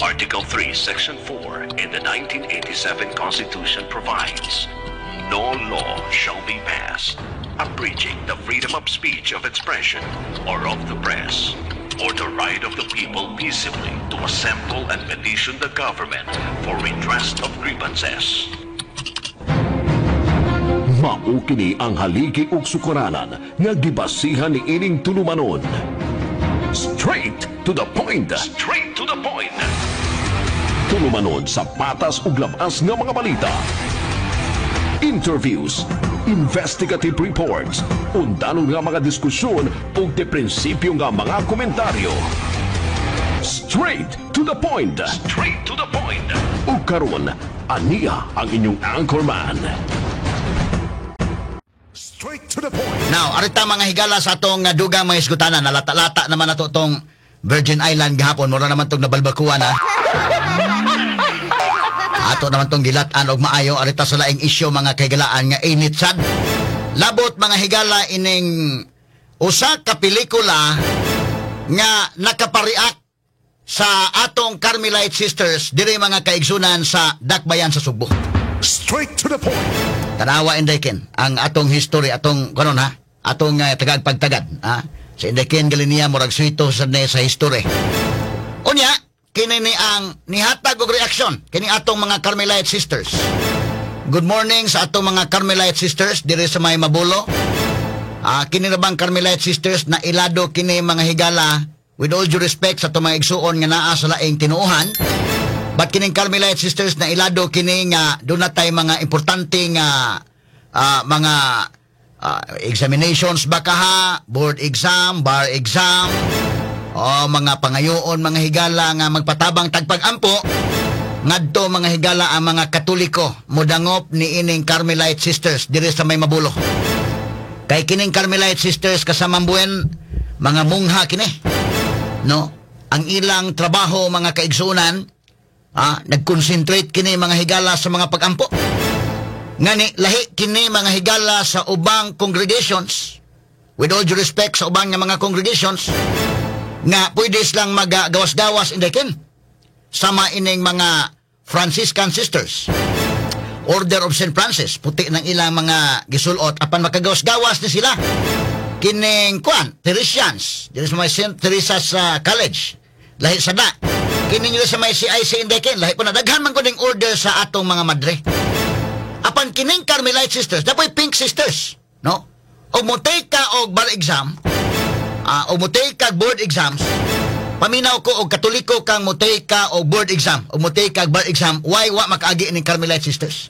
Article 3, Section 4 in the 1987 Constitution provides, "No law shall be passed abridging the freedom of speech, of expression, or of the press, or the right of the people peaceably to assemble and petition the government for redress of grievances." Mao kini ang haligi ug sukaranan nga gibasihan ni ining tulumanon. Straight to the point. Straight to the point. Tulumanon sa patas ug labas nga mga balita. Interviews, investigative reports, undanon nga mga diskusyon ug de prinsipyo nga mga komentaryo. Straight to the point. Straight to the point. Ug karon, ania ang inyong anchorman. Straight to the point. Now, arita, mga higala, sa atong dugang mga isgutanan, nalata-lata naman nato tong Virgin Island gahapon, mura naman tong nabalbakuan ha. Ato naman tong gilatan og maayo. Arita sa laing isyu, mga kahigalaan, nga init sad. Labot, mga higala, ining usa ka pelikula nga nakapariak sa atong Carmelite Sisters diri, mga kaigsunan, sa Dakbayan sa Sugbo. Straight to the point. Tanawa, Inday Ken, ang atong history, atong kanon ha, atong tagag pagtagad ha. Sa Inday Ken Galinia, murag suito sa sa history. Unya, kini ni ang nihatag og reaksyon kini atong mga Carmelite Sisters. Good morning sa atong mga Carmelite Sisters diri sa may Mabulo. Ah, kini ra bang Carmelite Sisters na ilado kini, mga higala, with all due respect sa atong mga igsuon nga naa sa laing tinuohan. But kining Carmelite Sisters na ilado kini nga doon na tay mga importante nga mga examinations ba kaha, board exam, bar exam, o mga pangayoon, mga higala, nga magpatabang tagpag-ampo ngadto, mga higala, ang mga Katoliko modangop ni ining Carmelite Sisters diri sa may Mabulo. Kay kining Carmelite Sisters kasamang buwan, mga mungha kini. No? Ang ilang trabaho, mga kaigsunan, nag-concentrate kini, mga higala, sa mga pagampo. Ngani lahi kini, mga higala, sa ubang congregations. With all due respect sa ubang nga mga congregations nga pwede silang magagawas-gawas, Inday Ken. Sama ining mga Franciscan Sisters. Order of St. Francis, puti ng ilang mga gisulot apan makagawas-gawas ni sila. Kining kuan, Teresians, diri sa may St. Teresa's College. Lahi sa da. Kini nila sa may CIC, Inday Ken, lahi po na daghan man kuning order sa atong mga madre. Apan kining Carmelite Sisters, dapoy Pink Sisters, no? O mo take ka og bar exam, o mo take ka og board exams, paminaw ko og Katoliko kang mo take ka og board exam, o mo take ka og bar exam, why wa makaagi ining Carmelite Sisters?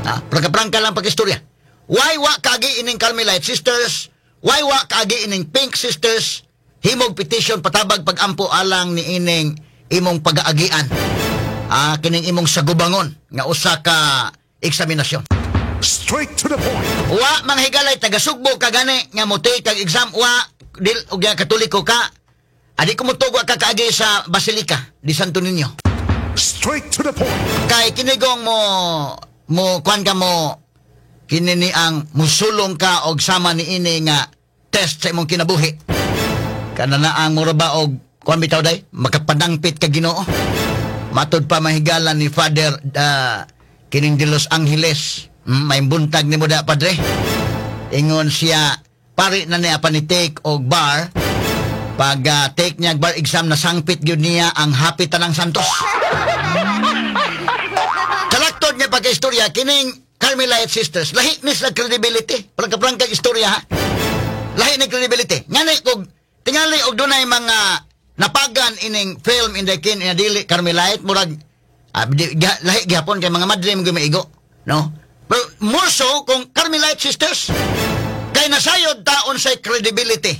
Ah, prangka-prangka lang pag-istorya. Why wa kaagi ining Carmelite Sisters? Why wa kaagi ining Pink Sisters? Himog petition patabag pagampo alang ni ining imong pagaagian. Ah, kining imong sagubangon nga usa ka eksaminasyon. Straight to the point. Wa, mga higalay, taga Sugbo ka gani nga mo take kag exam, wa dil og Katoliko ka. Adi ko motugo ka kaagi sa Basilica di Santo Niño. Straight to the point. Kay kinigong mo mo kuan ka mo kini ni ang musulong ka og sama ni ini nga test sa imong kinabuhi. Kana na ang mura ba og kuan bitaw day makapadangpit ka Ginoo. Matod pa, mahigala, ni Father kining de Los Angeles. May buntag nimo da, padre. Ingon siya, pari na niya pa ni take og bar. Pag take niya og bar exam, nasangpit gyud niya ang hapit tanang santos. Kalaktod niya pagka-istorya, kining Carmelite Sisters, lahi ni sila credibility. Prangka-prangka istorya ha. Lahi ni credibility. Ngani kog tingali og dunay mga napagan ining film, Inday Ken, ina dili Carmelite, murag lahi gihapon kay mga madre mo maigo, no? Pero more so kung Carmelite Sisters kay nasayod taon sa credibility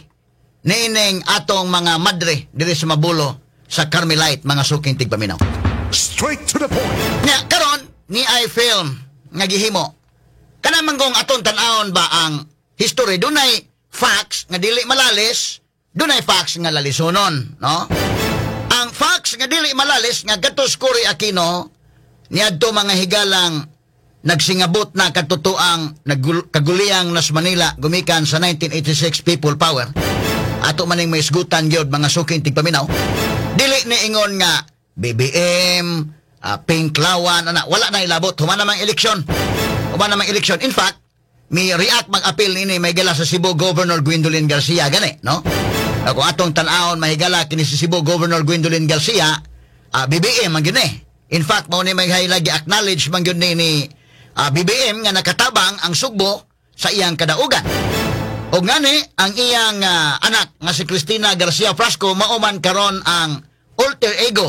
niining atong mga madre diri sa Mabulo sa Carmelite, mga suking tigpaminaw. Straight to the point. Nya karon ni ay film nga gihimo. Kana man kung atong tan-awon ba ang history, dunay facts nga dili malalis, dunay facts nga lalisonon, no? Ang facts nga dili malalis nga kadto si Cory Aquino niadto, mga higalang, nagsingabot na katotoang kaguliyang nas Manila gumikan sa 1986 People Power. Ato maning may isgutan gyud, mga suking tigpaminaw. Dili ni ingon nga BBM, Pinklawan, ana, wala na ilabot human namang eleksyon. Human namang eleksyon. In fact, mi react mag-appeal nini may gala sa Cebu Governor Gwendolyn Garcia gani, no? Kung atong tan-awon, mahigala, kini si Cebu Governor Gwendolyn Garcia, BBM man gyud ni. In fact, mao ni may lagi acknowledge man gyud ni BBM nga nakatabang ang Sugbo sa iyang kadaugan. O ngani, ang iyang anak nga si Cristina Garcia Frasco mao man karon ang alter ego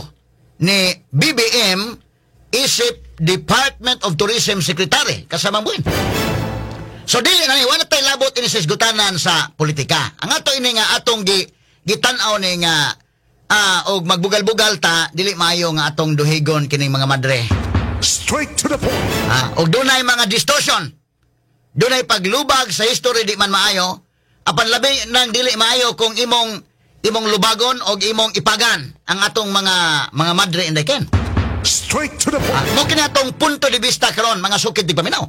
ni BBM isip Department of Tourism Secretary kasamang buwan. So dili na ni, wala tay labot ini sa hisgutanan sa politika. Ang ato ini nga atong gitan-aw ni nga og magbugal-bugal ta, dili maayo nga atong duhigon kining mga madre. Straight to the point. Og dunay mga distortion. Dunay paglubag sa history, di man maayo. Apan labi nang dili maayo kung imong imong lubagon og imong ipagan ang atong mga madre in the ken. Straight to the point. Mo kini atong punto de vista karon, mga sukid di paminaw.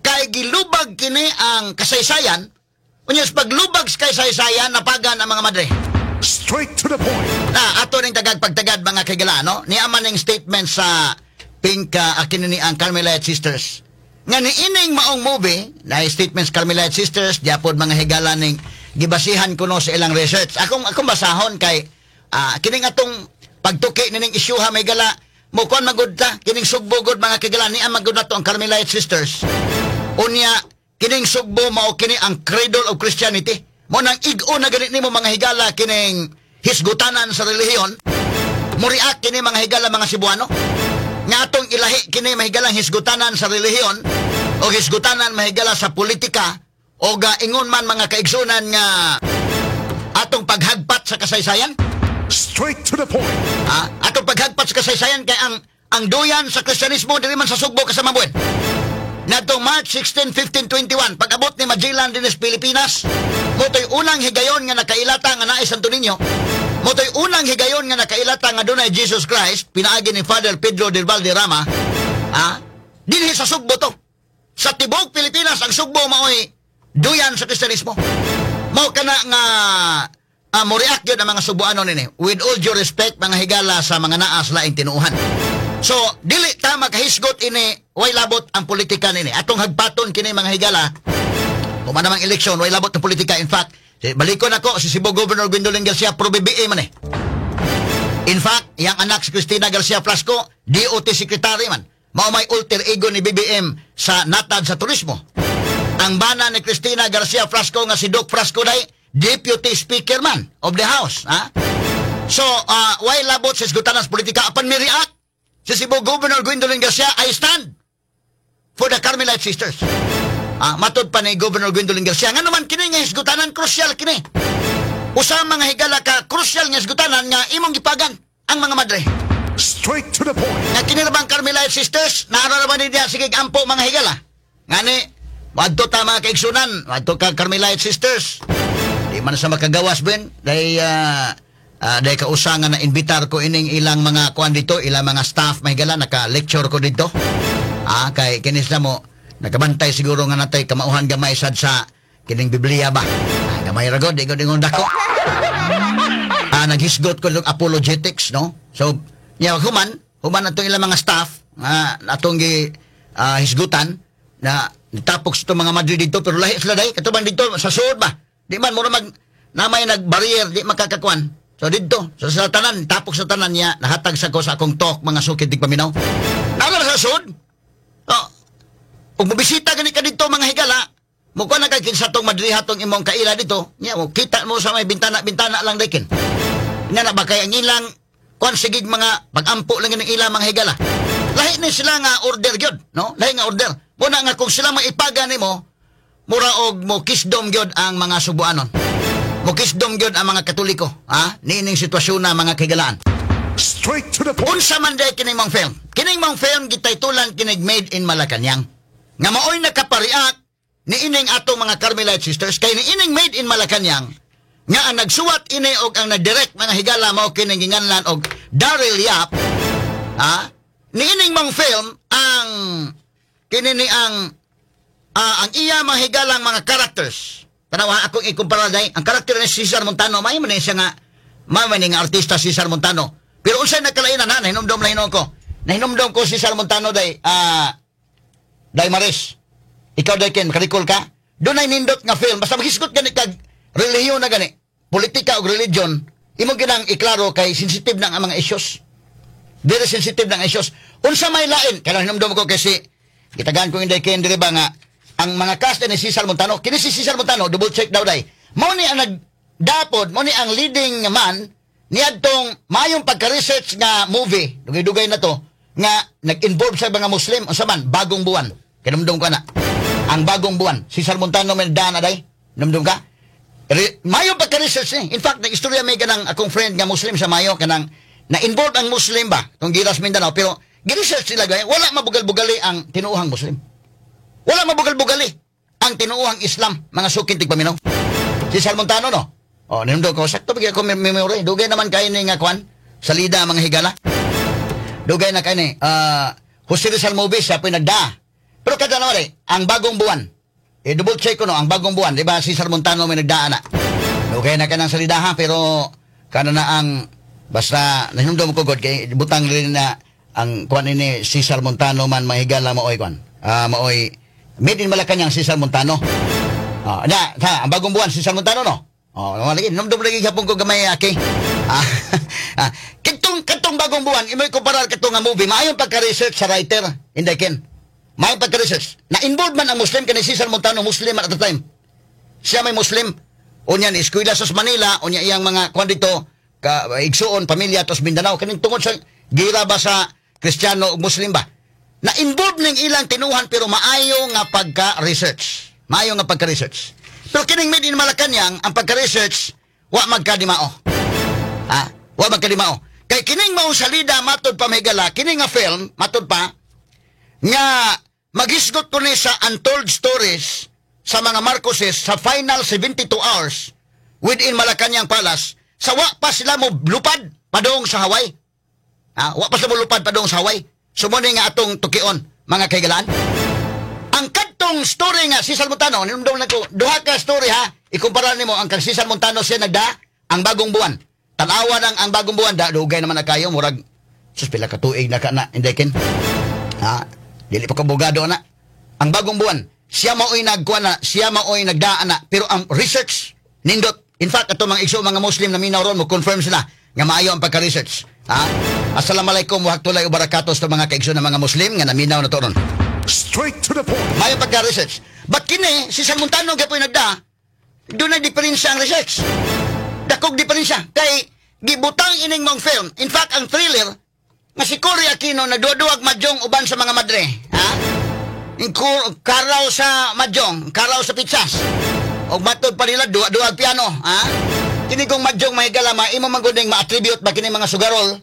Kay gilubag kini ang kasaysayan. Unya sa paglubag sa kasaysayan, napagan ang mga madre. Straight to the point. Na ato ning tagag pagtagad, mga kagala, no? Niya man ning statement sa Pink kini ni ang Carmelite Sisters. Nga niining maong movie, na statements Carmelite Sisters, diapod, mga higala, ning gibasihan kuno sa ilang research. Akong basahon kay kining atong pagtuki nining isyuha may gala mo kuan magud ta kining Sugbo gud, mga kigala, ni ang magud nato ang Carmelite Sisters. Unya kining Sugbo mao kini ang cradle of Christianity. Mo nang ig-o na ganit nimo, mga higala, kining hisgutanan sa relihiyon. Muriak kini, mga higala, mga Cebuano. Nga atong ilahi kini mahigalang hisgutanan sa relihiyon o hisgutanan, mahigala, sa politika o ga ingon man, mga kaigsunan, nga atong paghagpat sa kasaysayan. Straight to the point. Atong paghagpat sa kasaysayan kay ang duyan sa Kristyanismo diri man sa Sugbo kasama buwan. Nadtong March 16, 1521, pag-abot ni Magellan dinhi sa Pilipinas, motoy unang higayon nga nakailata nga naay Santo Niño. Motoy unang higayon nga nakailata nga dunay Jesus Christ, pinaagi ni Father Pedro de Valderrama, dinhi sa Sugbo to. Sa tibuok Pilipinas, ang Sugbo maoy duyan sa Kristyanismo. Mao kana nga mo-react yun ang mga Subuano nini. With all due respect, mga higala, sa mga naa sa laing tinuohan. So, dili ta makahisgot ini, way labot ang politika nini. Atong hagpaton kini, mga higala, kung man namang eleksyon, way labot ang politika. In fact, balikon ako, si Cebu Governor Gwendolyn Garcia, pro BBM man eh. In fact, iyang anak si Cristina Garcia Frasco, DOT Secretary man. Mao may alter ego ni BBM sa natad sa turismo. Ang bana ni Cristina Garcia Frasco nga si Doc Frasco day, Deputy Speaker man of the House. Ha? So, way labot sa hisgutanan sa politika? Apan mi-react si Cebu Governor Gwendolyn Garcia, "I stand for the Carmelite Sisters." Matod pa ni Governor Gwendolyn Garcia, nga naman kini nga hisgutanan, crucial kini. Usa, mga higala, ka crucial nga hisgutanan nga imong gipagan ang mga madre. Straight to the point. Nga kini ra bang Carmelite Sisters, naara ra ba ni diya sige ampo, mga higala? Ngani, wadto ta, mga kaigsunan, wadto ka Carmelite Sisters. Di man sa makagawas ben, dahil kausa nga na invitar ko ining ilang mga kuan dito, ilang mga staff, mga higala, naka-lecture ko dito. Kay kinis na mo, nakabantay siguro nga natay kamauhan gamay sad sa kining Biblia ba. Gamay ra gud, di gud ingon dako. Naghisgot ko og apologetics, no? So, nya human, human atong ilang mga staff nga atong gi hisgutan na nitapok sa itong mga madre dito pero lahi sila dai katubang dito sa suod ba. Di man mura mag namay nag barrier, di makakakuan. So dito sa tanan, tapok sa tanan niya, nahatag sa ko sa akong talk, mga sukid di paminaw. Nara sa suod. Oh, ug mobisita gani ka dito, mga higala, mo kuha na kay kinsa tong madriha tong imong kaila dito, nya mo kita mo sa may bintana-bintana lang dekin. Nga na ba kay ang ilang kuan sigig mga pag-ampo lang ng ilang, mga higala. Lahi ni sila nga order gyud, no? Lahi nga order. Muna nga kung sila maipaga nimo, mura og mo kisdom gyud ang mga Subuanon. Mo kisdom gyud ang mga Katoliko, ha? Niining sitwasyon na, mga kahigalaan. Straight to the point. Unsa man day kining mong film? Kining mong film gitaytulan kinig Made in Malacanang. Nga maoy nakapariak niining atong mga Carmelite Sisters kay niining Made in Malacanang nga ang nagsuwat ini og ang nagdirect, mga higala, mao kining ginganlan og Daryl Yap, ha? Niining mong film ang kini ni ang iya mga higalang mga characters. Tanawa akong ikumpara day ang karakter ni Cesar Montano, may man siya nga may man nga artista Cesar Montano. Pero unsay nagkalainan ha, nahinumdom na hinuon ko. Nahinumdom ko si Cesar Montano day, day Maris. Ikaw day Ken, makarecall ka? Doon ay nindot nga film. Basta maghisgot gani kag relihiyon na gani, politika o religion, imo ginang iklaro kay sensitive na ang mga issues. Very sensitive na ang issues. Unsa may lain, kaya hinumdum ko kasi gitagaan ko inday Ken diri ba nga ang mga cast ni Cesar Montano, kini si Cesar Montano, double check daw day. Mao ni ang nagdapod, mao ni ang leading man niadtong mayong pagka-research nga movie, dugay-dugay na to, nga nag-involve sa mga Muslim, unsa man, Bagong Buwan. Kinumdum ko na. Ang Bagong Buwan. Cesar Montano may daan na day. Numdum ka? Mayo pagka-research ni. In fact, nag-istorya may kanang akong friend nga Muslim sa Mayo, kanang na-involve ang Muslim ba, itong Giras Mindanao, pero gi-research sila gaya, wala mabugal-bugali ang tinuuhang Muslim. Wala mabugal-bugali ang tinuuhang Islam, mga sukin tigpaminaw. Cesar Montano, no? O, ninumdum ko, sakto bigyan ko memory. Dugay naman kayo ni nga kwan, salida mga higala. Dugay na kayo ni, Jose Rizal movies, siya po'y nagdaa. Pero kada naman eh, ang Bagong Buwan. Eh, double check ko no, ang Bagong Buwan, di ba Cesar Montano may nagdaa na. Dugay na ka ng salida ha, pero kana na ang, basta, nahinumdum ko god, kay butang rin na ang kwan ini Cesar Montano man mahigala maoy kwan. Maoy, made in Malacanang Cesar Montano. Na, ha, ang Bagong Buwan, Cesar Montano no? Oh, lagi, numdum lagi gapon ko gamay aki. Katong Bagong Buwan, imoy kumparar katong nga movie, maayong pagka-research sa writer, hindi ken. Maayong pagka-research. Na-involved man ang Muslim kani Cesar Montano, Muslim man at the time. Siya may Muslim. Unya ni eskwela sa Manila, unya iyang mga kwan dito, ka igsuon pamilya tos Mindanao kaning tungod sa gira ba sa Kristiyano ug Muslim ba. Na-involved ning ilang tinuhan pero maayo nga pagka-research. Maayo nga pagka-research. Pero kining made in Malacanang, ang pagka-research, wa magkadimao. Ha? Wa magkadimao. Kay kining maong salida, matod pa mahigala, kining nga film, matod pa, nga maghisgot ko ni sa untold stories sa mga Marcoses sa final 72 hours within Malacanang Palace, sa wa pa sila mo lupad padung sa Hawaii. Ha? Wa pa sila mo lupad padung sa Hawaii. Sumuni nga atong tukion, mga kahigalaan. Ang kadtong story nga Cesar Montano, ninumdum na ko, duha ka story ha, ikumpara nimo ang kang Cesar Montano siya nagda, ang Bagong Buwan. Tanawa nang ang Bagong Buwan, da, dugay naman na kayo, murag, sus pila ka tuig na ka na, hindi kin. Ha, dili pa ka bugado na. Ang Bagong Buwan, siya maoy nagkuan na, siya maoy nagdaan na, pero ang research, nindot. In fact, ato mga igso, mga Muslim na minaw ron, mo confirm sila nga maayo ang pagka-research. Ha? Assalamualaikum warahmatullahi wabarakatuh sa mga kaigso ng mga Muslim nga naminaw na to ron. Straight to the point. Maayo pagka-research. But kini, si Cesar Montano gapoy nagda, doon na diferensya ang research. Dakog diferensya. Kay gibutang ining mong film. In fact, ang thriller, nga si Cory Aquino nagduwa-duwag madyong uban sa mga madre. Ha? Karaw sa madyong, karaw sa pitsas. O matod pa nila, duwa-duwag piano. Ha? Kini kong madyong mahigala, maimo mangguding ma-attribute ba kini mga sugarol?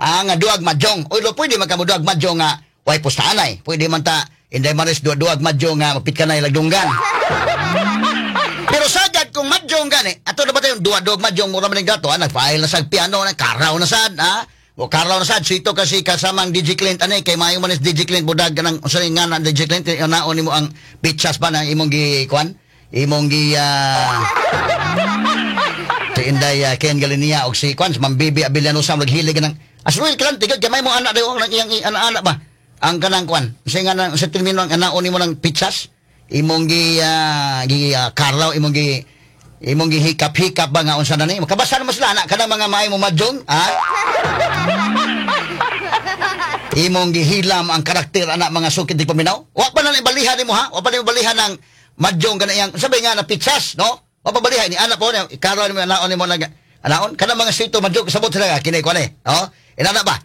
Ha? Nga duwag madyong. O ilo, pwede man ka mo duwag madyong nga way pustaanay. Pwede man ta, inday maris duwa-duwag madyong nga mapit ka na ilagdunggan. Pero sagad kung madyong gani, ato na ba tayo, duwa-duwag madyong, mura man yung gato, ha? Nag-file na sa piano, karaw na sad, ha? O karaw na sad, sito kasi kasamang DJ Clint, anay, kay maayo man is DJ Clint, budag ka ng, sorry nga na DJ Clint, naon nimo ang pitsas ba na imong gi, kuan? Imong gi, si Inday Ken Galinia, og si kuan, si Ma'am Bibi Abellanosa, naghilig ka ng, as real ka lang, tigod, kay may mo anak, daw, ang iyang anak ba? Ang kanang kuan, kasi nga na, sa termino, ang anaon nimo ng pitsas, imong gi, karaw, imong gi hikap-hikap ba nga unsa na ni? Makabasa naman sila anak kanang mga maay mo madyong, ha? Imong gihilam ang karakter anak mga sukid di paminaw. Wa pa na ibalihan nimo ha? Wa pa na ibalihan ang madyong kana iyang sabi nga na pitsas, no? Wa pa balihan ni anak po niya, ikaron nimo anaon nimo nag anaon kanang mga sito madyong kasabot sila kini kuan eh, no? Inana ba?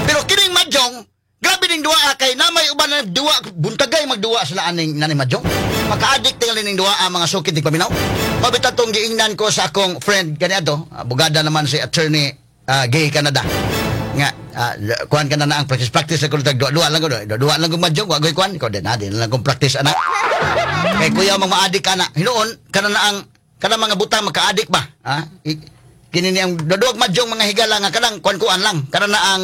Pero kining madyong grabe ning duwa kay namay uban na duwa buntagay magduwa sila aning nani madyong. Maka-addict tingali ning duwa ang mga sukid di paminaw. Mabita tong giingnan ko sa akong friend kaniadto, abogada naman si attorney Gay Canada. Nga kuan ka na ang practice sa kultag duwa lang ko duwa lang ko madyong wa goy kuan ko din na din lang kong practice anak. Kay kuya mang ma-addict ana. Hinuon kana na ang kana mga butang maka-addict ba? Ha? Kini ni ang duwag madyong mga higala nga kanang kuan-kuan lang. Kana na ang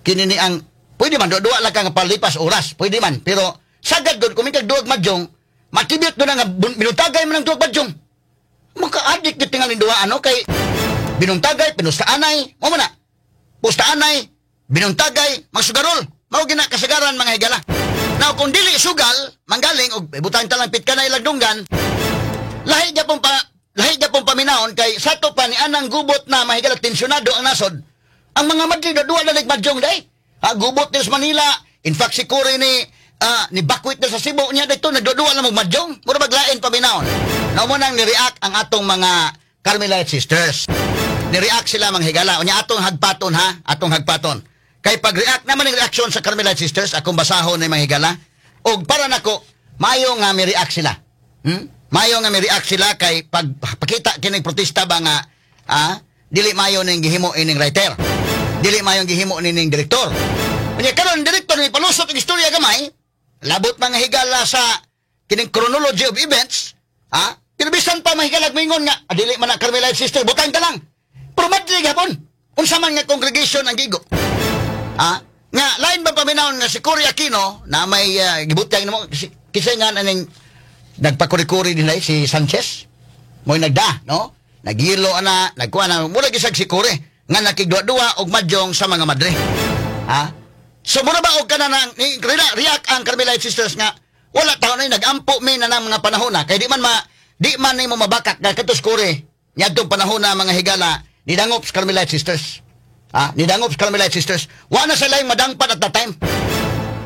kini ni ang pwede man duwa lang ka nga palipas oras, pwede man pero sagad gud kung mikag duwag madyong matibit do na nga binutagay man ang duwag madyong. Maka-addict gyud tingali duwa ano kay Binuntagay, pinustaanay, mo man na. Pustaanay, binuntagay, magsugarol. Mao gina kasagaran, mga higala. Now, kung dili sugal, manggaling, og ibutang talang pitka na ilagdunggan, lahi gyapon paminawon kay sato pa ni anang gubot na, mahigala, tensyonado ang nasod. Ang mga madre duwa na nagmadyong day. Ha, gubot din sa Manila. In fact, si Cory ni Bakwit na sa Cebu niya dito nagduduwa na magmadyong. Mura maglain paminawon. Now mo nang ni-react ang atong mga Carmelite Sisters. Ni-react sila, mga higala. Unya atong hagpaton ha, atong hagpaton. Kay pag-react naman ang reaksyon sa Carmelite Sisters, akong basahon ni mga higala. Og para nako, maayo nga mi-react sila. Maayo nga mi-react sila kay pag pakita kining protesta ba nga dili maayo ning gihimo ining writer. Dili maayo gihimo nining direktor. Unya karon direktor ni palusot ang istorya gamay, labot, mga higala, sa kining chronology of events, ha? Pero bisan pa, mga higala, moingon nga, ah, dili man na Carmelite Sister, butang ta lang. Pero madre gihapon. Unsa man nga congregation ang gigo? Ha? Nga lain ba paminawon nga si Cory Aquino na may gibutyag namo si, kisay nga aning nagpakuri-kuri din ay si Sanchez mo'y nagda, no? Nagyilo ana, nagkuha na, mura gisag si Cory nga nakigduwa-duwa og madyong sa mga madre. Ha? So mura ba og kana nang ni react ang Carmelite Sisters nga wala taon ay nagampo mi na ng mga panahon na kay di man nimo mabakak nga katos Cory niadtong panahon na, mga higala, nidangop sa Carmelite Sisters. Ha? Nidangop sa Carmelite Sisters. Wa na sila yung madangpan at that time.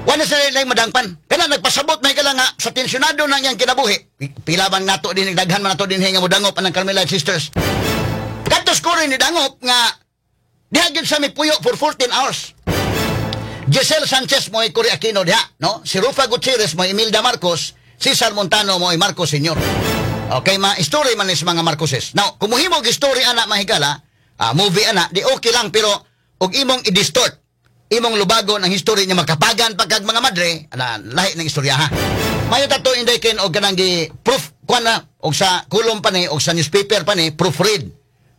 Wa na sila yung madangpan. Kana nagpasabot, may higala, nga sa tensyonado na niyang kinabuhi. Pila man nato din, daghan man nato din nga modangop ang Carmelite Sisters. Kadtos Cory nidangop nga diha gyud sa mipuyo for 14 hours. Giselle Sanchez mo'y Cory Aquino diha, no? Si Ruffa Gutierrez mo'y Imelda Marcos, Cesar Montano mo'y Marcos Sr. Okay, ma story man is mga Marcoses. Now, kung mohimo og story ana, mahigala, movie ana, di okay lang, pero og imong i-distort, imong lubagon ang history niya, makapagan pagkag mga madre, ana lahi ng istorya ha. Mayo tato inday ken og kanang gi proof kuan na og sa kulom pa ni og sa newspaper pa ni proofread.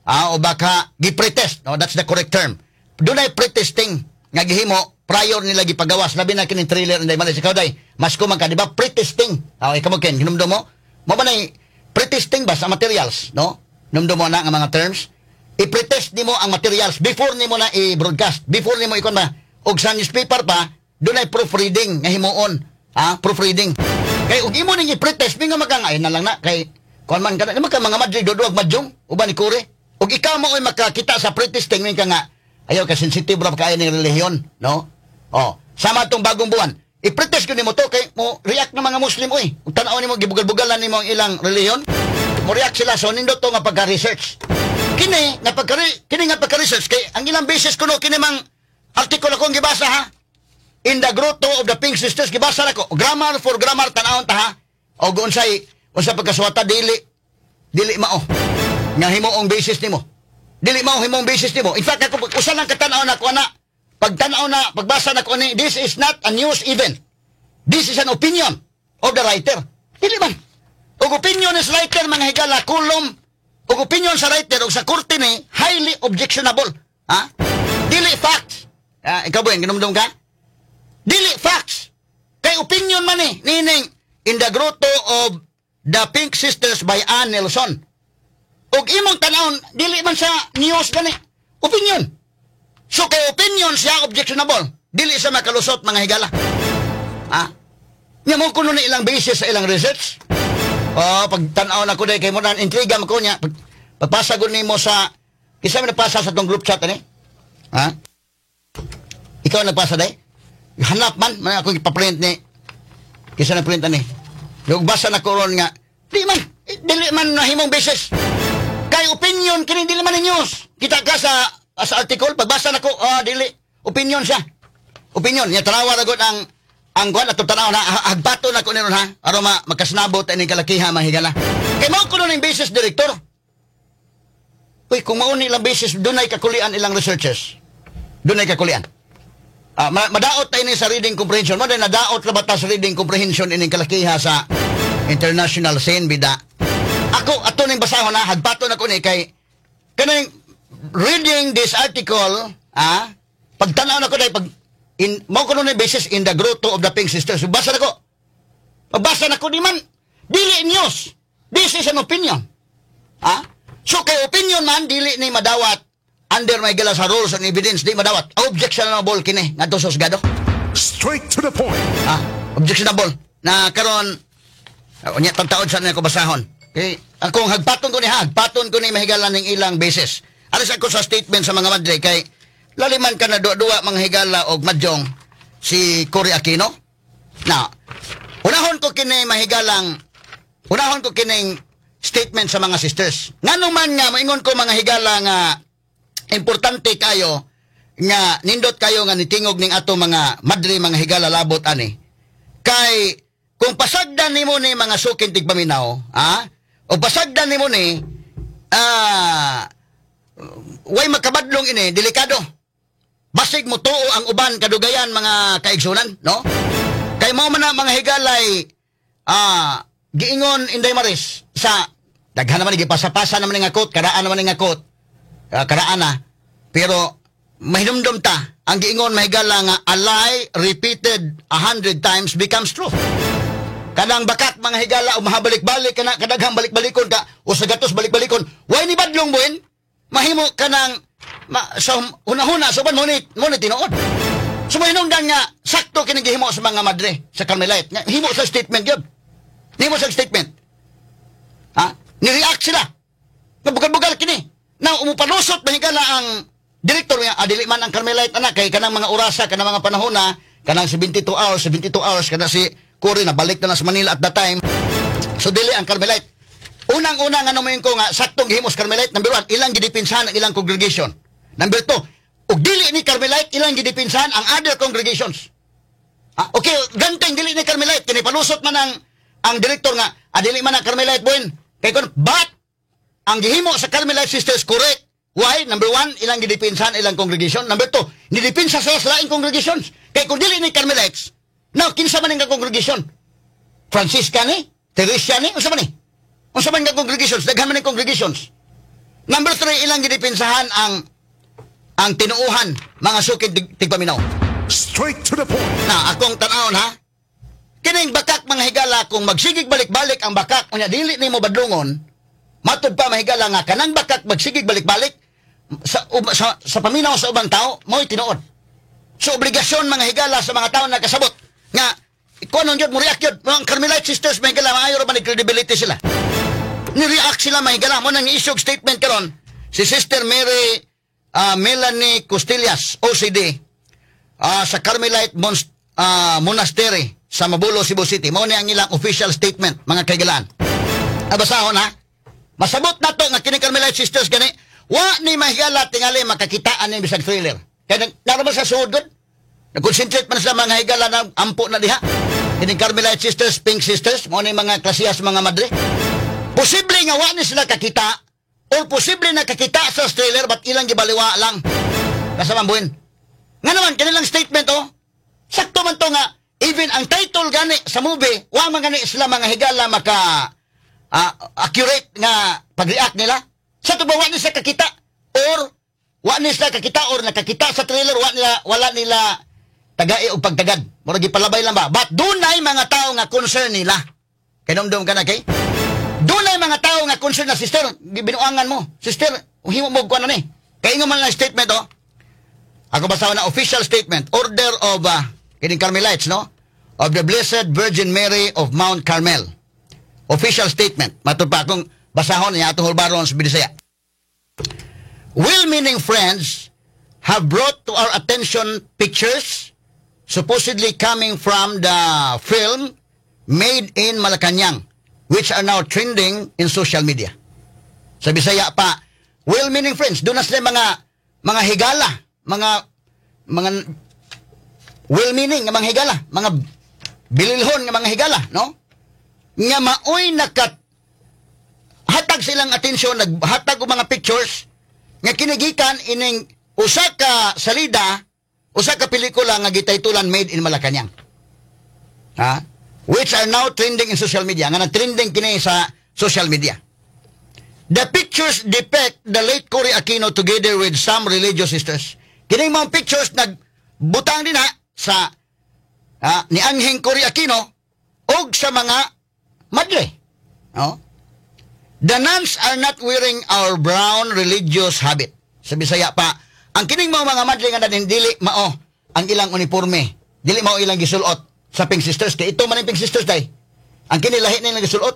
Ah, o baka gi-pretest, no? That's the correct term. Dunay pretesting nga gihimo prior nila gipagawas, labi na kining trailer, inday man ikaw day. Mas ko man ka, di ba, pretesting. Ah, ikaw mo ken hinumdum mo? Mo ba nay pretesting ba sa materials, no? Numdum mo na ang mga terms. I-pretest nimo ang materials before nimo na i-broadcast, before nimo ikon ba. Og sa newspaper pa, dunay proofreading nga himuon. Ha? Proofreading. Kay og imo ning i-pretest, mingon maka nga, ay na lang na kay kuan man ka na, ka mga madre duduag madyong uban ni Cory. Og ikaw mo oy makakita sa pretesting, mingon ka nga ayaw ka sensitive ra kaayo ning relihiyon, no? Oh, sama tong Bagong Buwan. I-pretest ko nimo to kay mo react ng mga Muslim oy. Ug tan-aw nimo gibugal-bugalan nimo ang ilang relihiyon, mo react sila, so nindot to nga pagka-research. Kini nga pagka-research kay ang ilang basis kuno kini mang artikulo akong gibasa ha. In the Grotto of the Pink Sisters, gibasa nako. Grammar for grammar, tan-awon ta ha. Og unsay unsa pagkasuwata, dili mao nga himuong basis nimo. Dili mao himong basis nimo. In fact, ako usa lang katanaw nako ana. Pagtanaw na, pagbasa nako ani, this is not a news event. This is an opinion of the writer. Dili man. Og opinion is writer, mga higala, kulom og opinion sa writer og sa korte ni highly objectionable. Ha? Dili facts. Ah, ikaw ba, ginumdum ka? Dili facts. Kay opinion man ni nining In the Grotto of the Pink Sisters by Ann Nelson. Og imong tanawon, dili man sa news gani. Opinion. So kay opinion siya, objectionable. Dili sa makalusot, mga higala. Ha? Nya mo kuno na ilang basis sa ilang research. Oh, pag tan-aw na ko day kay mo na intriga mo ko niya. Pagpasa gud nimo sa kinsa man nagpasa sa tong group chat ani? Ha? Ikaw nagpasa day? Hanap man, man ako ipa-print ni. Kinsa na print ani? Yung basa na ko ron nga, di man, eh, dili man nahimong basis. Kay opinion kini, dili man ni news. Kita ka sa article, pagbasa na ko, ah, dili opinion siya. Opinion, nya tanawa ra gud ang kuan ato, tanaw na hagbato na ko ni ron ha. Aron ma magkasnabot ini kalakiha, mahigala. Kay mao kuno ning basis director. Uy, kung mao ni ilang basis, dunay kakulian ilang researchers. Dunay kakulian. Ah, madaot tayo ni sa reading comprehension. Mo nadaot ra ba ta sa reading comprehension ining kalakiha sa international scene bida. Ako ato ning basahon na hagbato na ko ni kay kaning reading this article, pagtanaw na ko dahil pag in mao kuno ni basis In the Grotto of the Pink Sisters. Basa na ko. Pagbasa na ko, di man dili news. This is an opinion. Ah? So kay opinion man, dili ni madawat under, mga higala, sa rules and evidence, di madawat. Objectionable kini ngadto sa husgado. Straight to the point. Ah, objectionable. Na karon unya taod sa ko basahon. Okay, akong hagpaton ko ni, hagpaton ko ni, mahigala, ning ilang basis. Aris ako sa statement sa mga madre kay laliman ka na duwa-duwa, mga higala, og madyong si Cory Aquino. Na unahon ko kini, mahigalang, unahon ko kining statement sa mga sisters. Ngano man nga maingon ko, mga higala, nga importante kayo nga nindot kayo nga nitingog ning ato mga madre, mga higala, labot ani. Kay kung pasagdan nimo ni, mga sukin tigpaminaw, ha? O pasagdan nimo ni, way makabadlong ini, delikado. Basig mo tuo ang uban kadugayan, mga kaigsunan, no? Kay mao man na, mga higalay, giingon Inday Maris sa daghan naman gipasapasa naman nga quote, karaan naman nga quote. Karaan na. Pero mahinumdum ta ang giingon, mahigala, nga a lie repeated 100 times becomes truth. Kanang bakak, mga higala, o mahabalik-balik kana kadaghang balik-balikon ka o sa gatos balik-balikon, way ni badlong buin mahimo kanang ma, sa hunahuna sa uban mo ni tinuod. So mahinungdan nga sakto kini gihimo sa mga madre sa Carmelite. Nga himo sa statement gyud. Himo sa statement. Ha? Ni-react sila. Nabugal-bugal kini. Na umupalusot, mahigala, ang direktor nga, dili man ang Carmelite anak kay kanang mga orasa, kanang mga panahon na kanang 72 hours, 72 hours kana si Cory na balik na sa Manila at that time. So dili ang Carmelite. Unang-una nga naman ko nga saktong gihimo sa Carmelite, number one, ilang gidipinsahan ang ilang congregation. Number two, ug dili ni Carmelite, ilang gidipinsahan ang other congregations. Ah, okay, ganteng dili ni Carmelite kini, palusot man ang direktor nga dili man ang Carmelite buin. Kay kon but ang gihimo sa Carmelite Sisters correct. Why? Number one, ilang gidipinsahan ilang congregation. Number two, nidipinsa sila sa laing congregations. Kay kung dili ni Carmelites, now, kinsa man ang congregation? Francisca ni? Teresia ni? Unsa man ni? Unsa man nga congregations? Daghan man ang congregations. Number three, ilang gidipinsahan ang tinuuhan, mga sukid tigpaminaw. Straight to the point. Na, akong tanawon ha. Kining bakak, mga higala, kung magsigig balik-balik ang bakak, unya dili nimo badlungon, matud pa, mahigala, nga kanang bakak magsigig balik-balik sa paminaw sa ubang tao, mo'y tinuod. So obligasyon, mga higala, sa mga tao na kasabot nga kuno gyud mo react gyud mga Carmelite Sisters, mga higala, maayo ra ba ni credibility sila. Ni-react sila, mga higala, mo nang issue statement karon si Sister Mary Melanie Costillas OCD sa Carmelite Monastery sa Mabolo, Cebu City. Mao ni ang ilang official statement, mga kaigalaan. Abasahon ha. Masabot na to nga kini Carmelite Sisters gani wa ni mahigala tingali makakitaan ni bisag trailer. Kay naraman sa sudod. Nag-concentrate man sila, mga higala, na ampo na diha. Kini Carmelite Sisters, Pink Sisters, mao ni mga klasiyas mga madre. Posible nga wa ni sila kakita or posible na kakita sa trailer but ilang gibaliwa lang. Kasama buhin. Nga naman, kanilang statement, oh. Sakto man to nga, even ang title gani sa movie, wa man gani sila, mga higala, maka accurate nga pag-react nila. Sa to ba wa ni sila kakita or wa ni sila kakita or nakakita sa trailer, wa nila wala nila tagai og pagtagad. Murag gipalabay lang ba? But dunay mga tao nga concern nila. Kay dumdum ka na kay. Dunay mga tao nga concern na, "Sister, gibinuangan mo. Sister, himo mo kuan na ni." Kay ingon man lang statement, oh. Ako basta na official statement, Order of kining Carmelites, no? Of the Blessed Virgin Mary of Mount Carmel. Official statement. Matud pa akong basahon niya atong hulbaron sa Binisaya. Well-meaning friends have brought to our attention pictures supposedly coming from the film Made in Malacañang, which are now trending in social media. Sa Bisaya pa, well-meaning friends, doon na sila mga higala, mga well-meaning nga mga higala, mga bililhon nga mga higala, no? Nga maoy nakat hatag silang atensyon, naghatag og mga pictures nga kinigikan ining usa ka salida, usa ka pelikula nga gitaytulan Made in Malacañang. Ha? Which are now trending in social media. Nga nag-trending kini sa social media. The pictures depict the late Cory Aquino together with some religious sisters. Kining mga pictures nagbutang din ha sa ni Angheng Cory Aquino og sa mga madre. No? "The nuns are not wearing our brown religious habit." Sa Bisaya pa, ang kining mga madre nga dadin, dili mao ang ilang uniforme. Dili mao ilang gisulot sa Pink Sisters. Kay ito man ang Pink Sisters day. Ang kini lahi na ilang gisulot.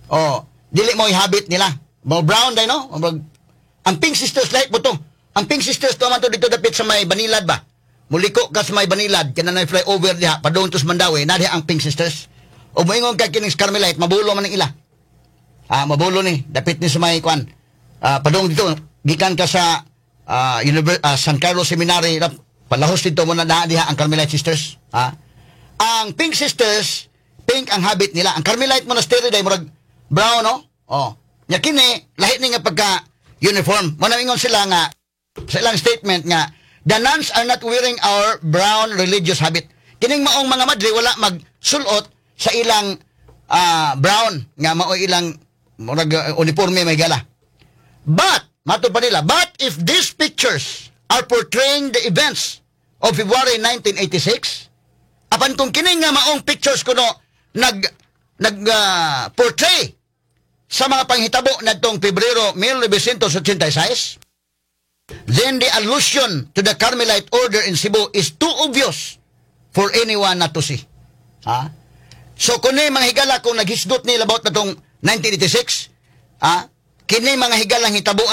Oh, dili mo habit nila. Mo brown day, no? Ang Pink Sisters lahi po to. Ang Pink Sisters to man to dito dapit sa may Banilad ba? Muliko ka sa may Banilad, kana na flyover diha, padung to sa Mandaue, na diha ang Pink Sisters. O moingon ka kining Carmelite, mabulo man ang ila. Ah, mabulo ni, dapit ni sa may kwan. Ah, padung dito, gikan ka sa San Carlos Seminary, palahos dito mo na naa diha ang Carmelite Sisters. Ah. Ang Pink Sisters, pink ang habit nila. Ang Carmelite Monastery day murag brown, no? Oh. Nya kini lahi ni nga pagka uniform. Mo ingon sila nga sa ilang statement nga the nuns are not wearing our brown religious habit. Kining maong mga madre wala magsulot sa ilang brown nga mao ilang murag uniforme may gala. But, matod pa nila, but if these pictures are portraying the events of February 1986, apan kung kini nga maong pictures kuno nag nag portray sa mga panghitabo nadtong Pebrero 1986, then the allusion to the Carmelite order in Cebu is too obvious for anyone not to see. Ha? So kung ni mga higala kung naghisgot ni about na tong 1986, ha? Kini mga higalang hitabo,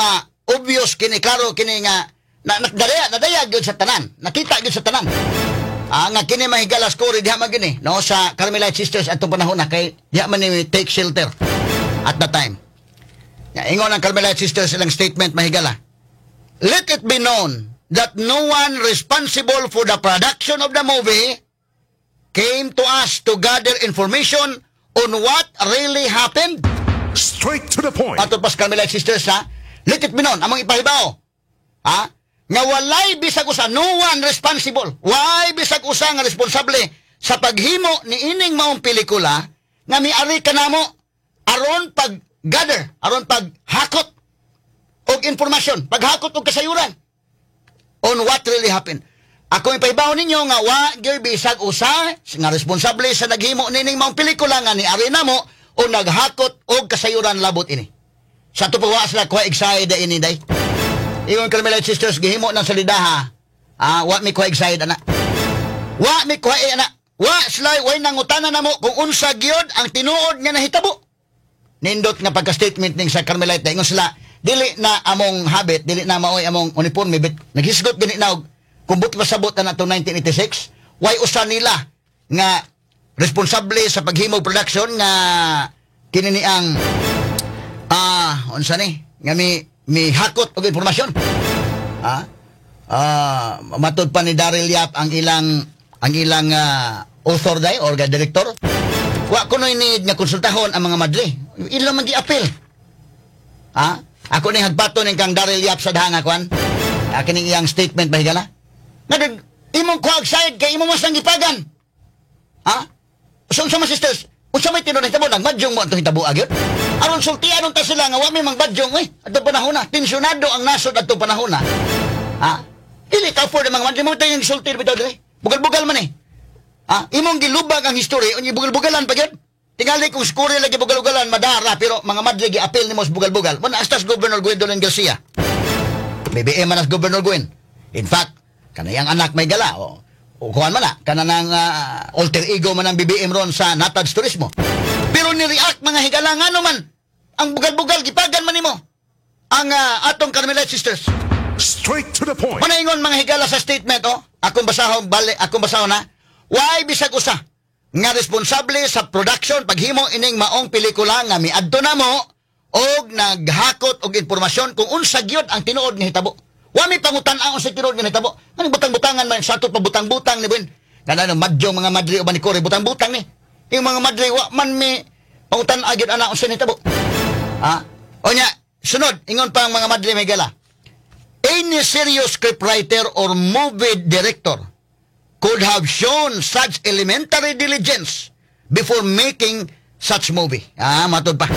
obvious kini, klaro kini nga na, nadaya nadaya gyud sa tanan, nakita gyud sa tanan. Ah, nga kini mga higala story diha man gini, no, sa Carmelite Sisters atong panahon na kay diha man ni take shelter at that time. Ya, ingon ang Carmelite Sisters ilang statement, mahigala. "Let it be known that no one responsible for the production of the movie came to us to gather information on what really happened." Straight to the point. Ato pas Carmelite Sisters, ha. Let it be known, among ipahibaw. Ha? Nga walay bisag usa, no one responsible. Way bisag usa nga responsable sa paghimo ni ining maong pelikula nga miari kanamo aron pag gather, aron pag hakot og informasyon, paghakot og kasayuran on what really happened. Ako ipahibaw ninyo nga wa gyud bisag usa nga responsable sa naghimo nining maong pelikula nga niari namo o naghakot og kasayuran labot ini. Sa ato pa wa sila kuha excited ini day. Ingon Carmelite Sisters gihimo ng salidaha. Ah, wa mi kuha excited ana. Wa mi kuha ana. Wa sila way nangutana namo kung unsa gyud ang tinuod nga nahitabo. Nindot nga pagka-statement ning sa Carmelite, ingon sila dili na among habit, dili na maoy among uniforme, but naghisgot gani na og kung but pasabot na nato 1986, way usa nila nga responsable sa paghimo production nga kini ni ang unsa ni nga mi hakot og impormasyon. Matod pa ni Daryl Yap, ang ilang author day or director, wa kunoy need nga konsultahon ang mga madre. Ilang man gi-appeal. Ha? Ako ning hagbaton ning kang Daryl Yap sa dahanga kwan. Akin ning iyang statement, mahigala. Nga imong kuhag side kay imo mas nang gipagan. Ha? So, unsa man, sisters, unsa may tinuod hitabo, nagmadyong mo atong hitabo agyod? Aron sultian ta sila nga wa mi mangbadyong oy. Adtong panahon na, tensyonado ang nasod adtong panahon na. Ha? Dili ka afford ang mga madre mo tayong sulti bitaw dire. Bugal-bugal man eh. Ha? Imong gilubag ang history, unya bugal-bugalan pa gyud. Tingali kung skore lagi bugal-bugalan madara, pero mga madre gi-appeal nimo sa bugal-bugal. Mo na astas Governor Gwendolyn Garcia. BBM man as Governor Gwen. In fact, kanayang anak may gala o kuan man na kana nang alter ego man ang BBM ron sa Natad's Turismo. Pero ni-react mga higala ngano man ang bugal-bugal gipagan man nimo ang atong Carmelite Sisters. Straight to the point. Manaingon mga higala sa statement, oh. Akong basahon, bali, akong basahon na. Why bisag usa nga responsable sa production paghimo ining maong pelikula nga miadto namo og naghakot og impormasyon kung unsa gyud ang tinuod nga hitabo. Wa mi pangutan-a unsa tinuod nga hitabo. Ano butang-butangan man sa ato pa butang-butang ni Buen. Kana no madyo mga madre uban ni Cory butang-butang ni. Yung mga madre wa man mi pangutan-a gyud ana unsa hitabo. Ha? O nya, sunod ingon pa ang mga madre may gala. Any serious scriptwriter or movie director could have shown such elementary diligence before making such movie. Ah, matod pa.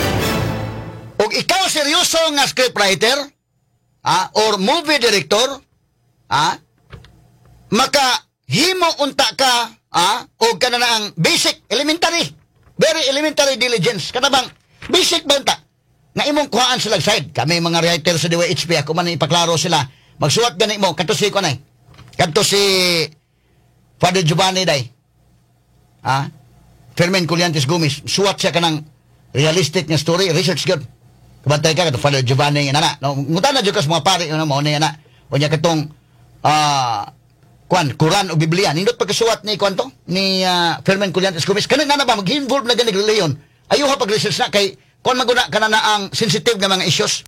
Og ikaw seryoso nga scriptwriter or movie director, maka himo unta ka og kana na ang basic elementary, very elementary diligence. Kana bang basic ba unta? Nga imong kuhaan sila side. Kami mga writer sa DYHP, ako man ipaklaro sila. Magsuwat gani mo, kadto si kuan ay. Kadto si Father Giovanni day. Ha? Fermin Collantes Gomez, suwat siya kanang realistic nga story, research gyud. Kabantay ka kadto Father Giovanni nga na. No, ngutan na jud ka sa mga pari ano mo ni ana. Unya katong kuan Quran o Biblia nindot pagkasuwat ni kuan to ni Fermin Collantes Gomez kanang na ba mag-involve na gani relihiyon ayuha pag research na kay kuan maguna kana na ang sensitive nga mga issues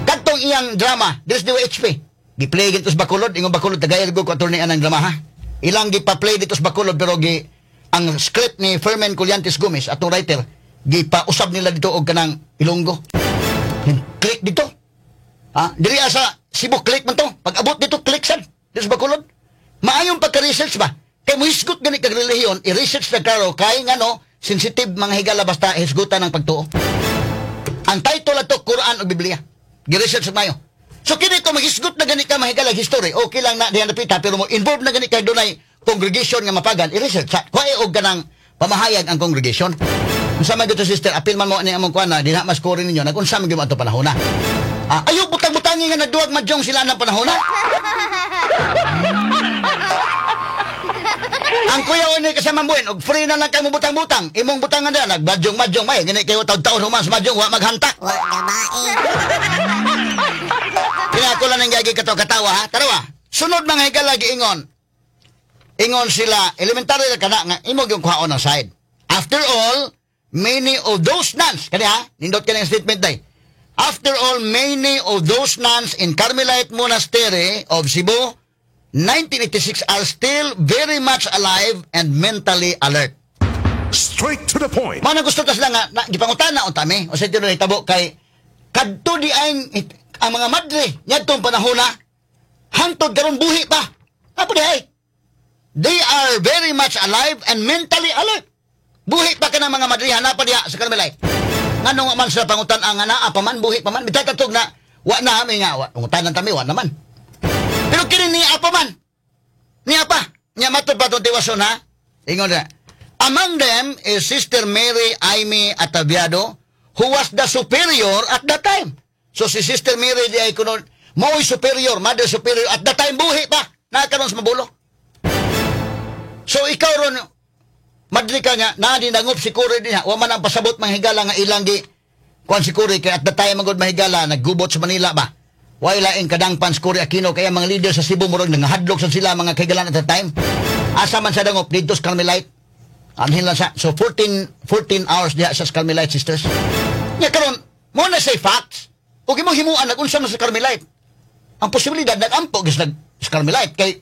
kadtong iyang drama diri sa DYHP gi-play dito sa Bacolod ingon Bacolod tagayag ko attorney anang drama ha ilang gipa-play dito sa Bacolod pero gi ang script ni Fermin Collantes Gomez atong writer gipausab nila dito og kanang Ilonggo click dito ha diri sa Cebu click man to pag abot dito click sad dito sa Bacolod. Maayong pagka-research ba? Kay mohisgot gani kag relihiyon, i-research na klaro kay ngano sensitive mga higala basta hisgutan ng pagtuo. Ang title ato Quran o Biblia. Gi-research sa mayo. So kini ko maghisgot na gani ka mga higala history, okay lang na diha napita pero mo involve na gani kay dunay congregation nga mapagan, i-research sa kuha og kanang pamahayag ang congregation. Unsa man gyud to sister, apil man mo ani among kuan na dinha mas score ninyo nagunsa man gyud ato panahona. Ayo butang-butangi nga nagduwag madyong sila ng panahona. Ang kuya ni kasama buhin, og free na lang kayo mo butang-butang. Imong butangan na, nagbadyong-madyong, may, gani kayo taon-taon human sa madyong, wa maghantak. Wa gabae. Pinako lang ang gagi katawa, ha? Tarawa. Sunod mga higala, giingon. Ingon sila, elementary na kana, nga, imong yung kuhaon ng side. After all, many of those nuns, kani ha, nindot ka ng statement day. After all, many of those nuns in Carmelite Monastery of Cebu, 1986 are still very much alive and mentally alert. Straight to the point. Mao gusto ta sila nga na, gipangutan na unta mi o sa tinuod hitabo kay kadto di ay ang mga madre niadtong panahona hangtod karon buhi pa. Apo di ay. They are very much alive and mentally alert. Buhi pa kanang mga madre hanapan diha sa Carmelite. Ngano nga man sila pangutan ang naa pa man buhi pa man bitay katog na wa na mi nga wa pangutan ta mi wa naman. Pero kini niya pa man. Niya pa. Niya matod pa itong tiwason ha. Ingon na. Among them is Sister Mary Aimee Ataviado who was the superior at that time. So si Sister Mary di ay kuno mao'y superior, mother superior at that time buhi pa. Nakaroon sa mabulo. So ikaw ron madli ka nga na dinangop si Cory din ha. Wa man ang pasabot manghigala nga ilang gi kuan si Cory kay at that time magud mahigala naggubot sa Manila ba. Way laing kadangpan si Cory Aquino kaya mga leader sa Cebu murag nangahadlok sa sila mga kahigalan at that time. Asa man sa dangop didto sa Carmelite. Anhin lang sa so 14 hours diha sa Carmelite sisters. Nya karon mo na say facts. Ug imong himuan nagunsa man sa Carmelite. Ang posibilidad nagampo gis nag sa Carmelite kay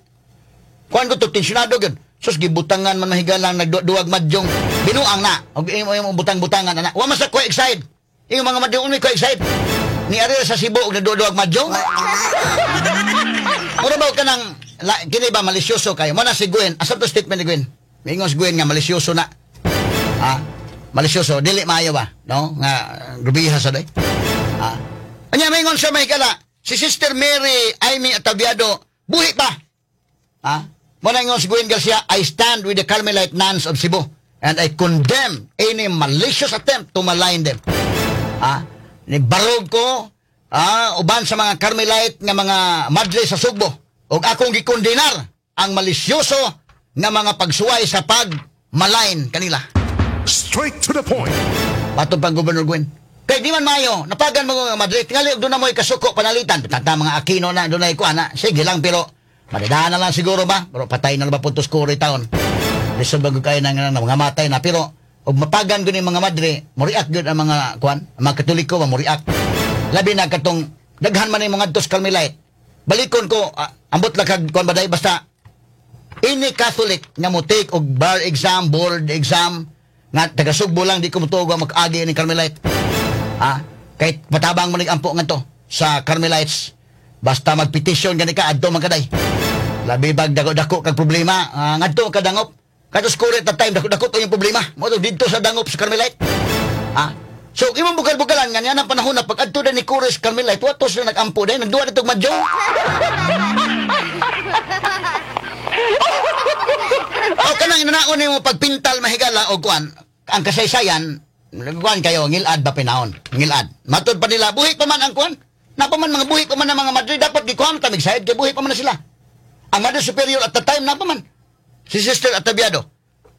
kuan ko to tensyonado gyud. Sus gibutangan man mahigalang nagduwag madyong binuang na. Og imo imong butang-butangan ana. Wa man sa ko excited. Imo mga madyong umi ko excited. Ni ari sa Cebu og nagduwag madyong. Mura ba ka nang kini ba malisyoso kayo? Mo na si Gwen. Asa to statement ni Gwen? Miingon si Gwen nga malisyoso na. Ha? Malisyoso dili maayo ba? No? Nga grubiha sa day. Ha? Anya miingon siya may kala si Sister Mary Aimee Ataviado buhi pa. Ha? Mo na ingon si Gwen Garcia, I stand with the Carmelite nuns of Cebu and I condemn any malicious attempt to malign them. Ha? Ni barog ko uban sa mga Carmelite nga mga madre sa Sugbo ug akong gikondenar ang malisyoso nga mga pagsuway sa pag-malign kanila. Straight to the point. Patong pang Governor Gwen. Kay di man maayo, napagan mo nga madre, tingali og doon na mo'y kasuko panalitan. Tata mga Aquino na doon ay kuha na. Sige lang pero madadaan na lang siguro ba? Pero patay na lang ba puntos Cory taon. Lisod ba kayo na mga matay na pero og mapagan gud mga madre, moriak gyud ang mga kuan, ang mga Katoliko ba moriak. Labi na katong daghan man ni mga adtos Carmelite. Balikon ko ambot lang kag kuan ba day basta any Catholic nga mo take og bar exam, board exam nga taga Sugbo lang di ko motuog mag-agi ni Carmelite. Ha? Kahit patabang mo ampo ngadto sa Carmelites. Basta magpetisyon gani ka adto man kaday. Labi bag dako-dako kag problema, ngadto ka dangop. Kato score at time dako-dako to yung problema. Mo to didto sa dangop sa Carmelite. Ha? So imong bukal-bukalan nga niya ang panahon na pag adto ni Cores Carmelite, wa to sila nagampo day, nagduwa dito madyong. O kanang inanaon nimo pagpintal mahigala og kuan, ang kasaysayan Kuan kayo, ngilad ba pinahon? Ngilad. Matod pa nila, buhi pa man ang kuan. Napa man mga buhi pa man ang mga madre, dapat gikuan tamig side kay buhi pa man na sila. Ang Mother Superior at the time, napa man. Si Sister Atabiado.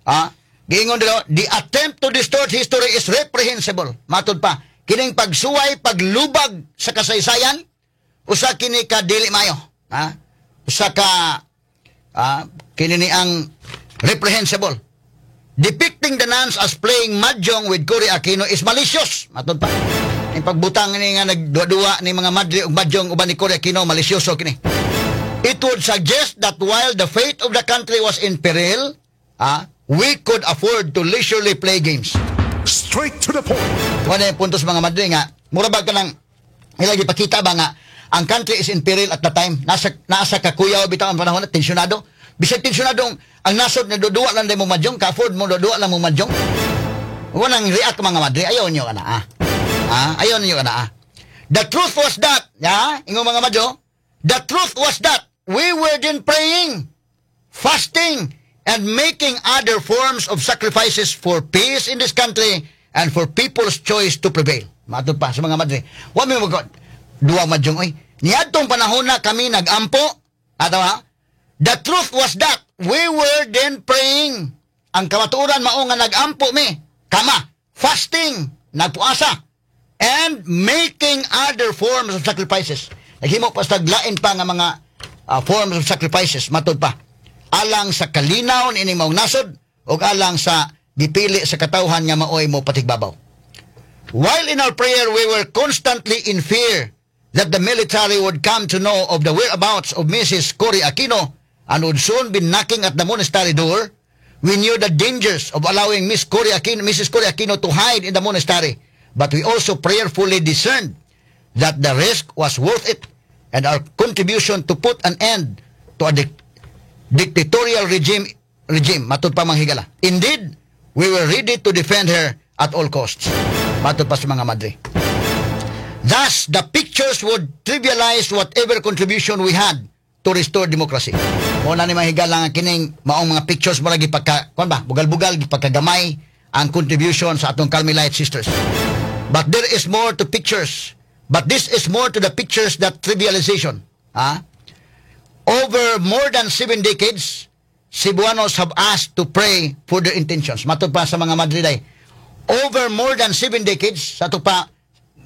Ah, giingon nila, "The attempt to distort history is reprehensible." Matod pa, kining pagsuway, paglubag sa kasaysayan, usa kini ka dili mayo. Ha? Usa ka kini ni ang reprehensible. "Depicting the nuns as playing mahjong with Cory Aquino is malicious." Matod pa. Ang pagbutang ni nga nagduwa-duwa ni mga madre og mahjong uban ni Cory Aquino, malisyoso kini. "It would suggest that while the fate of the country was in peril, we could afford to leisurely play games." Straight to the point. Wala yung punto sa mga madre nga, mura ba ka lang, ila gipakita ba nga, ang country is in peril at the time? Nasa kakuyaw bitaw ang panahon na, tensyonado. Bisag tensyonado ang nasod na duduwa lang mo mahjong, ka-afford mo duduwa lang mo mahjong. Walang react mga madre, ayaw niyo kana ah. Ah, ayaw niyo kana ah. The truth was that, ya, ingon mga madre, the truth was that we were then praying, fasting, and making other forms of sacrifices for peace in this country and for people's choice to prevail. Matod pa sa mga madre. Wa mi mag duwa mahjong oy. Niadtong panahon na kami nagampo, ato ha? The truth was that we were then praying. Ang kamatuoran mao nga nagampo mi. Kama, fasting, nagpuasa, and making other forms of sacrifices. Naghimo pa sa lain pa nga mga forms of sacrifices, matod pa. Alang sa kalinaw ining maong nasod ug alang sa gipili sa katawhan nga maoy mo patigbabaw. "While in our prayer we were constantly in fear that the military would come to know of the whereabouts of Mrs. Cory Aquino and would soon be knocking at the monastery door. We knew the dangers of allowing Miss Cory Aquino, Mrs. Cory Aquino to hide in the monastery, but we also prayerfully discerned that the risk was worth it and our contribution to put an end to a dictatorial regime." Matod pa, mga higala. "Indeed, we were ready to defend her at all costs." Matod pa sa mga madre. "Thus, the pictures would trivialize whatever contribution we had to restore democracy." Mo na ni mga higala nga kining maong mga pictures mo lagi pagka, kuan ba, bugal-bugal, gipagkagamay ang contribution sa atong Carmelite Sisters. "But there is more to pictures. But this is more to the pictures that trivialization." Ha? "Over more than 7 decades, Cebuanos have asked to pray for their intentions." Matod pa sa mga madriday. Over more than 7 decades, sa ato pa,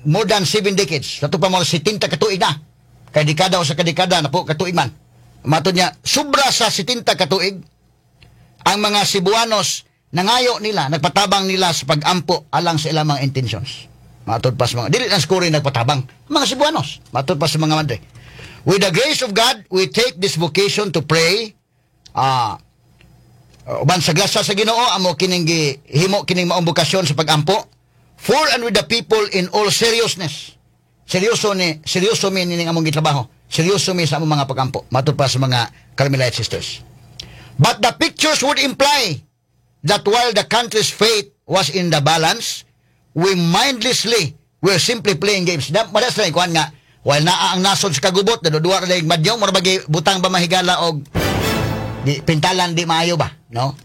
more than 7 decades, sa ato pa mga 70 katuig na. Kay dekada o sa kadekada na po katuig man. Matod niya, sobra sa 70 katuig, ang mga Cebuanos nangayo nila, nagpatabang nila sa pagampo alang sa ilang mga intentions. Matod pa sa mga, dili lang siguro yung nagpatabang, mga Cebuanos, matod pa sa mga madre. "With the grace of God, we take this vocation to pray." Uban sa grasya sa Ginoo, amo kining himo kining maong bokasyon sa pagampo for and with the people in all seriousness. Seryoso ni, seryoso mi nining among gitrabaho. Seryoso mi sa among mga pagampo. Matod pa sa mga Carmelite Sisters. "But the pictures would imply that while the country's fate was in the balance, we mindlessly were simply playing games." Da, madas na kuan nga, while naa ang nasod sa kagubot, naduduwa ra leg mahjong, mura bagi butang ba mahigala og di, pintalan di maayo ba, no?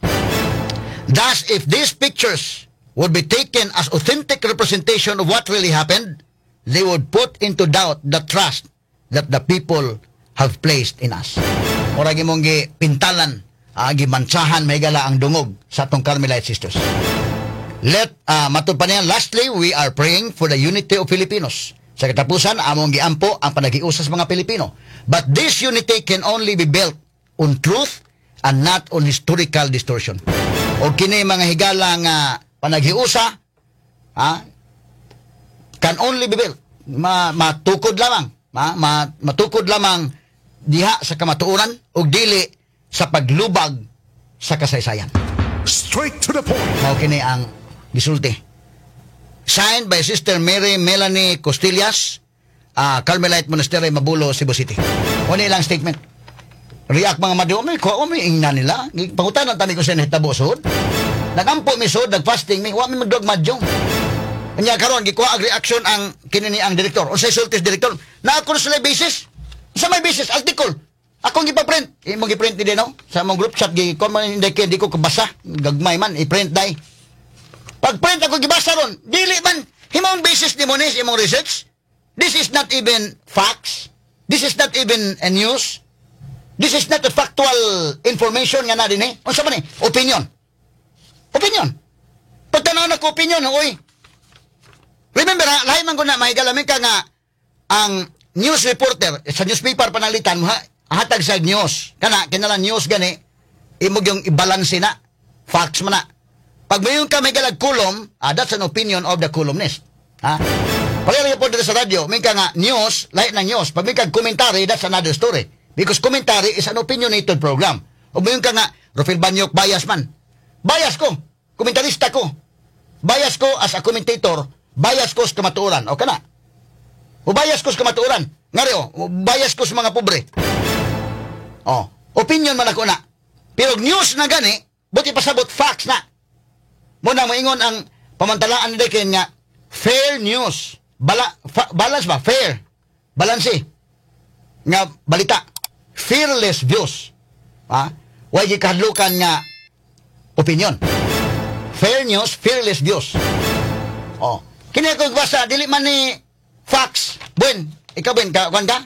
"Thus, if these pictures would be taken as authentic representation of what really happened, they would put into doubt the trust that the people have placed in us." Mura gimong gi pintalan, gimantsahan mahigala ang dungog sa atong Carmelite Sisters. Let matud pa niya, "Lastly, we are praying for the unity of Filipinos." Sa katapusan, among giampo ang panaghiusa sa mga Pilipino. "But this unity can only be built on truth and not on historical distortion." O kini mga higala nga panaghiusa, ha, can only be built matukod lamang matukod lamang diha sa kamatuoran ug dili sa paglubag sa kasaysayan. Straight to the point. Mao kini ang gisulti. Signed by Sister Mary Melanie Costillas, Carmelite Monastery, Mabulo, Cebu City. Mo ni ilang statement. React mga madre, may ko may ingna nila. Pangutanan tani ko sa nahitabo sud. Nagampo mi sud, nagfasting mi, wa mi magdog mahjong. Nya karon gikuha ang reaction ang kini ni ang direktor. Unsay sulti sa direktor? Naa ko sila basis. Sa may basis article. Akong gipa-print. Imong gi-print ni no? Sa among group chat gi ko man hindi kay di ko kabasa. Gagmay man i-print dai. Pag print ako gibasa ron, dili man himong basis nimo ni sa imong research. This is not even facts. This is not even a news. This is not a factual information nga na din eh. Unsa man eh? Opinion. Opinion. Pagtanaw na ko opinion, oy. Remember ha, lahi man ko na, mahigalamin ka nga ang news reporter, sa newspaper panalitan mo, ha, hatag sa news. Kana, kinala news gani, imo yung i-balance na. Facts man na. Pag mayon ka may galag column, that's an opinion of the columnist. Ha? Pareho po dito sa radyo, may ka nga news, lahi ng news. Pag may kag commentary, that's another story. Because commentary is an opinionated program. O mayon ka nga, Rufil Banyok, bias man. Bias ko. Komentarista ko. Bias ko as a commentator, bias ko sa kamatuoran. O kana. O bias ko sa kamatuoran. Ngari o, bias ko sa mga pobre. Oh, opinion man ako na. Pero news na gani, buti pasabot facts na. Muna moingon ang pamantalaan ni Dekin nga fair news. Balance ba? Fair. Balance nga balita. Fearless views. Ha? Way gikahadlukan nga opinion. Fair news, fearless views. Oh. Kini ko basa dili man ni facts. Buen, ikaw Ben, ka kuan ka?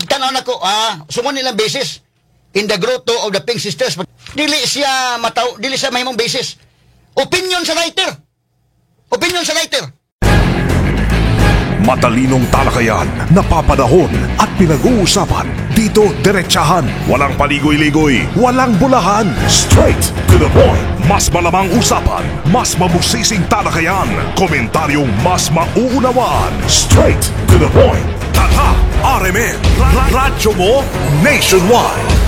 Tanaw na ko, sumon nilang basis in the Grotto of the Pink Sisters. Dili siya mataw, dili siya mahimong basis. Opinion sa writer. Opinion sa writer. Matalinong talakayan, napapanahon at pinag-uusapan. Dito, diretsahan. Walang paligoy-ligoy, walang bolahan. Straight to the point. Mas malamang usapan, mas mabusising talakayan. Komentaryong mas mauunawaan. Straight to the point. Tatak RMN. Radyo mo nationwide.